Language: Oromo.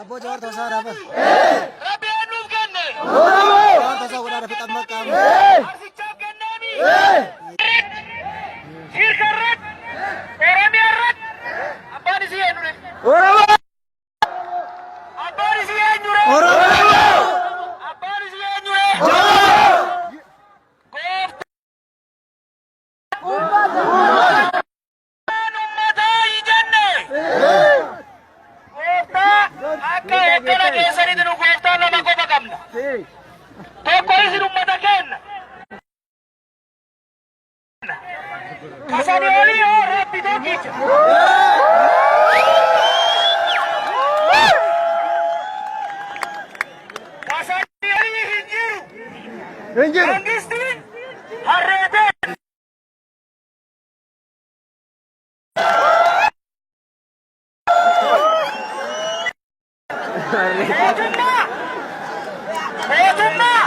Abboo Jawaar Toosaa Raafa. Rabbi eenyuuf kenne? Jawaar Toosaa godhaa rafi xamma qaama. Arsichaaf kenneemi. Shirka irratti, Oromiyaa irratti, abbaan isii eenyu re? Abbaan isii eenyu re? Abbaan isii eenyu re? Gooftaan ummataa hin jenne. Gooftaa akka hoggana keessanitti nu gooftaa lama qofa qabna. Tokko isin ummata keenna. Kasani olii hoo Rabbi tokkicha. Kasani olii hin jiru. Hin jiru. Mangistiin harreetee. Mootummaa! Mootummaa!